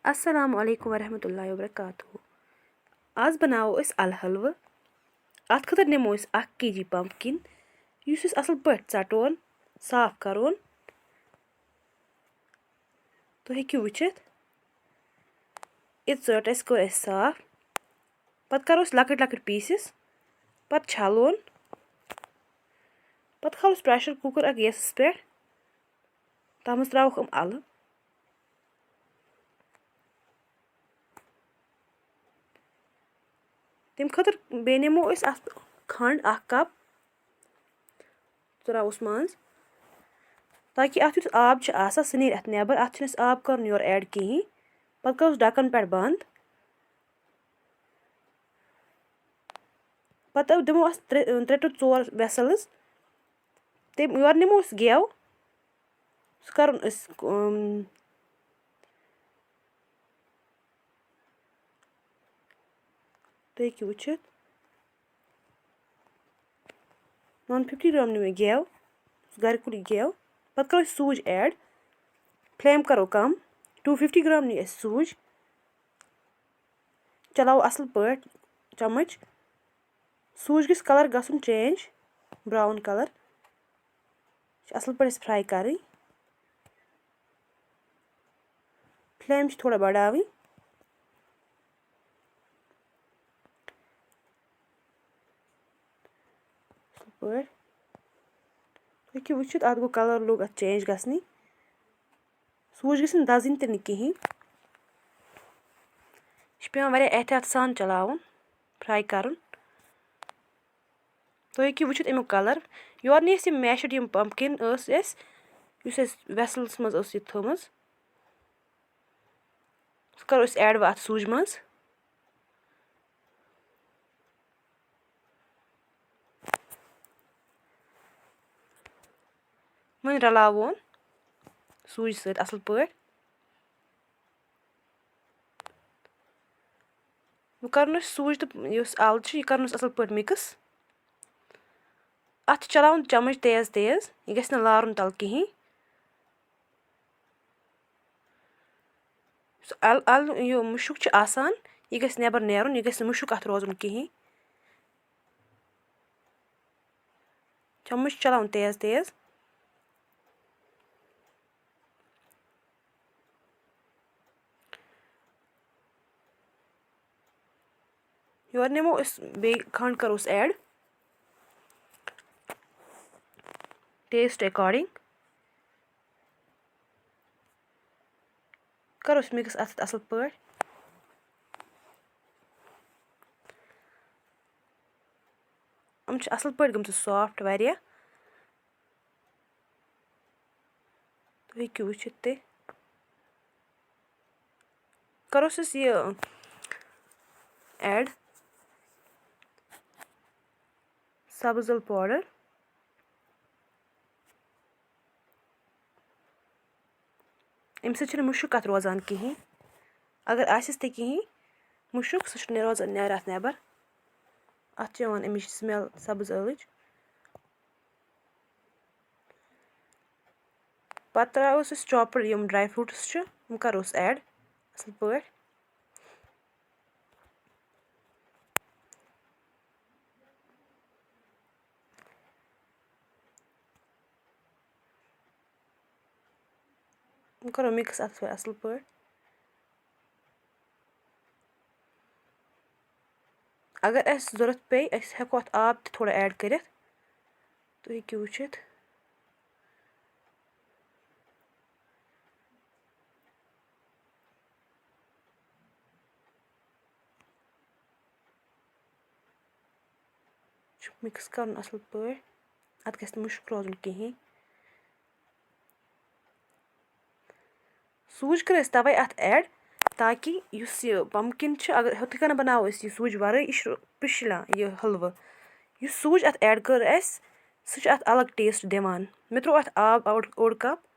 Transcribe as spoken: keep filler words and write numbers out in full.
السلام علیکم ورحمۃ اللہ وبرکاتہ۔ آز بناوو أسۍ الہٕ حلوٕ۔ اَتھ خٲطرٕ نِمو أسۍ اَکھ کے جی pumpkin، یُس أسۍ اَصٕل پٲٹھۍ ژَٹون، صاف کَرون۔ تُہۍ ہیٚکِو وٕچھِتھ، یہِ ژٔٹ اَسہِ، کٔر اَسہِ صاف۔ پَتہٕ کَرو أسۍ لۄکٕٹۍ لۄکٕٹۍ pieces، پَتہٕ چھَلون۔ پَتہٕ کھالو أسۍ pressure cooker اَکھ گیسَس پٮ۪ٹھ، تَتھ منٛز ترٛاوَکھ یِم اَلہٕ۔ تَمہِ خٲطرٕ بیٚیہِ نِمو أسۍ اَتھ کھنٛڈ اَکھ cup، ترٛاووس منٛز، تاکہِ اَتھ یُس آب چھُ آسان، سُہ نیرِ اَتھ نٮ۪بر۔ اَتھ چھُنہٕ اَسہِ آب کَرُن یورٕ add کِہیٖنۍ۔ پَتہٕ کَرو أسۍ ڈَکَن پٮ۪ٹھ بنٛد۔ پَتہٕ دِمو اَتھ ترٛےٚ، ترٛےٚ to ژور vessels۔ تَمہِ یورٕ نِمو أسۍ گٮ۪و، سُہ کَرُن أسۍ، اۭں، تُہۍ ہیٚکِو وٕچھِتھ، one fifty gram نیوٗ مےٚ گٮ۪و، گَرِکُے گٮ۪و۔ پَتہٕ کَرو أسۍ سوٗجۍ add، flame کَرو کَم۔ Two fifty gram نی اَسہِ سوٗجۍ۔ چلاوو اَصٕل پٲٹھۍ چمچ۔ سوٗجۍ گژھِ colour گژھُن change، brown colour۔ چھِ اَصٕل پٲٹھۍ اَسہِ fry کَرٕنۍ۔ Flame چھِ تھوڑا بَڑاوٕنۍ۔ اَصٕل پٲٹھۍ۔ تُہۍ ہیٚکِو وٕچھِتھ، اَتھ گوٚو colour، لوٚگ اَتھ change گژھنہِ۔ سوٗجۍ گٔژھۍ نہٕ دَزٕنۍ تہِ نہٕ کِہیٖنۍ۔ یہِ چھُ پٮ۪وان واریاہ احتیاط سان چلاوُن، fry کَرُن۔ تُہۍ ہیٚکِو وٕچھِتھ اَمیُک colour۔ یورٕ نی اَسہِ یِم mashed یِم pumpkin ٲس اَسہِ، یُس اَسہِ vessels منٛز ٲس یہِ تھٲومٕژ، سُہ کَرو أسۍ add وۄنۍ اَتھ سوٗجہِ منٛز۔ وۄنۍ رَلاوون سوٗجہِ سۭتۍ اَصٕل پٲٹھۍ۔ وۄنۍ کَرُن أسۍ سوٗجۍ تہٕ یُس اَلہٕ چھُ، یہِ کَرُن أسۍ اَصٕل پٲٹھۍ mix۔ اَتھ چھِ چلاوُن چمچ تیز تیز، یہِ گژھِ نہٕ لارُن تَلہٕ کِہیٖنۍ۔ یُس اَل-، اَلہٕ یہِ مُشُک چھُ آسان، یہِ گژھِ نٮ۪بر نیرُن، یہِ گژھِ نہٕ مُشُک اَتھ روزُن کِہیٖنۍ۔ چمچ چھِ چلاوُن تیز تیز۔ یورٕ نِمو أسۍ بیٚیہِ کھنٛڈ، کَرو أسۍ add taste according۔ کَرو أسۍ mix اَتھ سۭتۍ اَصٕل پٲٹھۍ۔ یِم چھِ اَصٕل پٲٹھۍ گٔمژٕ soft واریاہ۔ تُہۍ ہیٚکِو وٕچھِتھ تہِ۔ کَروس أسۍ یہِ add سَبٕز ٲلہٕ powder۔ اَمہِ سۭتۍ چھُنہٕ مُشُک اَتھ روزان کِہیٖنۍ۔ اگر آسٮ۪س تہِ کِہیٖنۍ مُشُک، سُہ چھُنہٕ روزان نیران اَتھ نٮ۪بر۔ اَتھ چھِ یِوان اَمِچ smell سَبٕز ٲلٕچ۔ پَتہٕ ترٛاووس أسۍ chopper یِم dry fruits چھِ، یِم کَروس add اَصٕل پٲٹھۍ۔ وۄنۍ کَرو mix اَتھ سۭتۍ اَصٕل پٲٹھۍ۔ اگر اَسہِ ضوٚرَتھ پیٚیہِ، أسۍ ہٮ۪کو اَتھ آب تہِ تھوڑا add کٔرِتھ۔ تُہۍ ہیٚکِو وٕچھِتھ۔ چھُ mix کَرُن اَصٕل پٲٹھۍ۔ اَتھ گژھِ نہٕ مُشُک روزُن کِہیٖنۍ۔ سوٗجۍ کٔر اَسہِ تَوَے اَتھ add، تاکہِ یُس یہِ pumpkin چھُ، اگر ہُتھٕ کٔنۍ بَناوو أسۍ یہِ سوٗجۍ وَرٲے، یہِ چھُ پِشلان، یہِ حلوٕ۔ یُس سوٗجۍ اَتھ add کٔر اَسہِ، سُہ چھُ اَتھ الگ taste دِوان۔ مےٚ ترٛوو اَتھ آب اوٚڑ، اوٚڑ cup۔